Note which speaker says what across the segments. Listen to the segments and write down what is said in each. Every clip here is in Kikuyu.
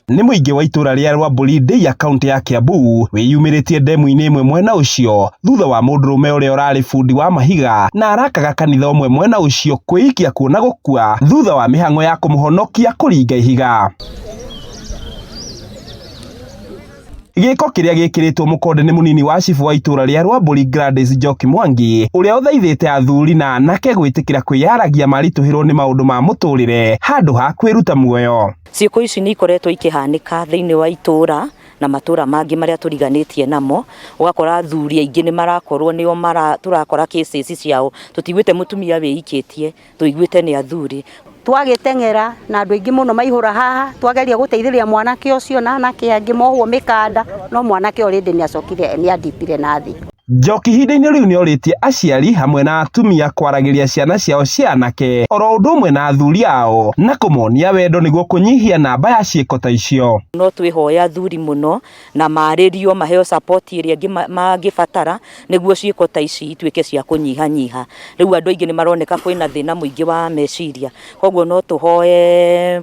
Speaker 1: Nĩ mũingĩ wa itũra rĩa Rwambũri Ndeiya kaũntĩ ya Kiambu wĩyumĩrĩtie ndemu-inĩ ĩmwe mwena ũcio thutha wa mũndũrũme ũrĩa ũrarĩ bundi wa mahiga na arakaga kanitha ũmwe mwena ũcio kwĩikia kuo na gũkua thutha wa mĩhang'o ya kũmũhonokia kũringa ihiga. Gĩko kĩrĩa gĩkĩrĩtwo mũkonde nĩ mũnini wa cibũ wa itũra rĩa Rwambũri Gladys Njoki Mwangi ũrĩa ũthaithĩte athuri na anake gwĩtĩkĩra kwĩyaragia maritũhĩrwo nĩ maũndũ ma mũtũrĩre handũ ha kwĩruta muoyo.
Speaker 2: Ciĩko ici nĩ ikoretwo ikĩhanĩka thĩinĩ wa itũra na matũra mangĩ marĩa tũriganĩtie namo, ũgakora athuri aingĩ nĩ marakorwo nĩo tũrakora cases ciao, tũtiguĩte mũtumia wĩikĩtie, tũiguĩte nĩ athuri.
Speaker 3: Twagĩteng'era na andũ aingĩ mũno maihũra haha, twageria gũteithĩrĩria mwanake ũcio na anake angĩ mohwo mĩkanda, no mwanake already nĩ acokire nĩ andipire na thĩ.
Speaker 1: Njoki ihinda-inĩ rĩu nĩorĩtie aciari hamwe na atumia kwaragĩria ciana ciao cia anake oro ũndũ ũmwe na athuri ao na kũmonia wendo nĩguo kũnyihia namba ya ciĩko ta icio.
Speaker 2: No twĩhoe athuri mũno na marĩrio maheo support ĩrĩa mangĩbatara nĩguo ciĩko ta ici ituĩke cia kũnyihanyiha. Rĩu andũ aingĩ nĩ maroneka kwĩna thĩna mũingĩ wa meciria, koguo no tũhoe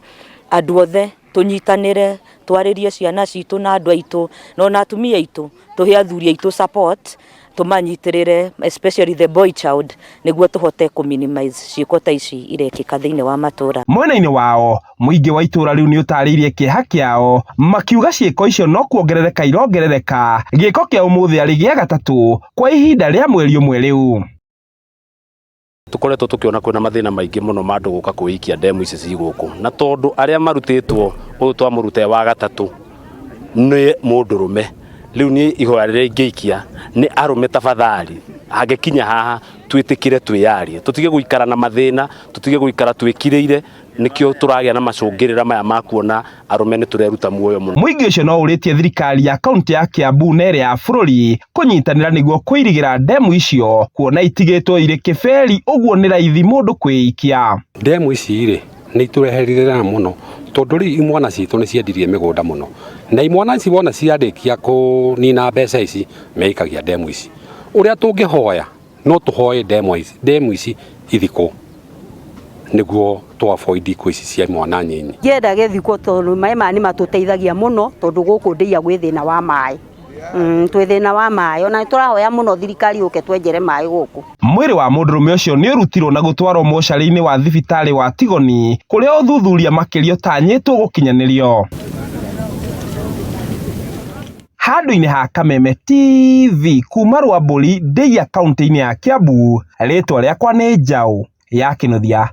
Speaker 2: andũ othe tũnyitanĩre, twarĩrie ciana citũ na andũ aitũ na ona atumia aitũ, tũhe athuri aitũ support, tũmanyitĩrĩre especially the boy child nĩguo tũhote kũ minimize ciĩko ta ici irekĩka thĩinĩ wa matũra.
Speaker 1: Mwena-inĩ wao mũingĩ wa itũra rĩu nĩ ũtarĩirie kĩeha kĩao makiuga ciĩko icio no kuongerereka irongerereka, gĩko kĩa ũmũthĩ arĩ gĩa gatatũ kwa ihinda rĩa mweri ũmwe rĩu.
Speaker 4: Tukoretwo tukiona kwina mathina maingi muno ma andu guka kwiikia ndemu ici ci guku, na tondu aria marutitwo uyu twamurute wa gatatu ni mundurume, riu ni ihoya riria ingĩikia ni arume tafadhali hangikinya haha twitikire twiyarie, tutige guikara na mathina, tutige guikara twikiriire, nikio turagia na macungirira maya ma kuona arume ni tureruta muoyo muno.
Speaker 1: Mũingĩ ũcio no ũrĩtie thirikari ya kaunti ya Kiambu na ĩrĩa ya bũrũri kũnyitanĩra nĩguo kũirigĩra ndemu icio kuona itigĩtwo irĩ kĩberi ũguo nĩ raithi mũndũ kwĩikia.
Speaker 5: Ndemu ici rĩ nĩ itũreherire mũno tondũ rĩu imwana citũ nĩ ciendirie mĩgũnda mũno, na imwana ici wona ciarĩkia kũnina mbeca ici meikagia ndemu ici. Ũrĩa tũngĩhoya no tũhoe ndemu ici ithikwo nĩguo tũ avoid ikuũ ici cia mwana nyinyi.
Speaker 3: Ngĩenda gĩthikwo tondũ maĩ maya nĩ matũteithagia mũno tondũ gũkũ Ndeiya gwĩ thĩna wa maĩ. Twĩ thĩna wa maĩ ona nĩtũrahoya mũno thirikari yũke twenjere maĩ gũkũ.
Speaker 1: Mwĩrĩ wa mũndũrũme ũcio nĩ ũrutirwo na gũtwarwo mocarĩ-inĩ wa thibitarĩ wa Tigoni kũrĩa ũthuthuria makĩria ũtanyĩtwo gũkinyanĩrio. Handũ-inĩ ha Kameme TV kuma Rwambũri Ndeiya kaũntĩ-inĩ ya Kiambu, rĩtwa rĩakwa nĩ Njaũ ya Kĩnuthia.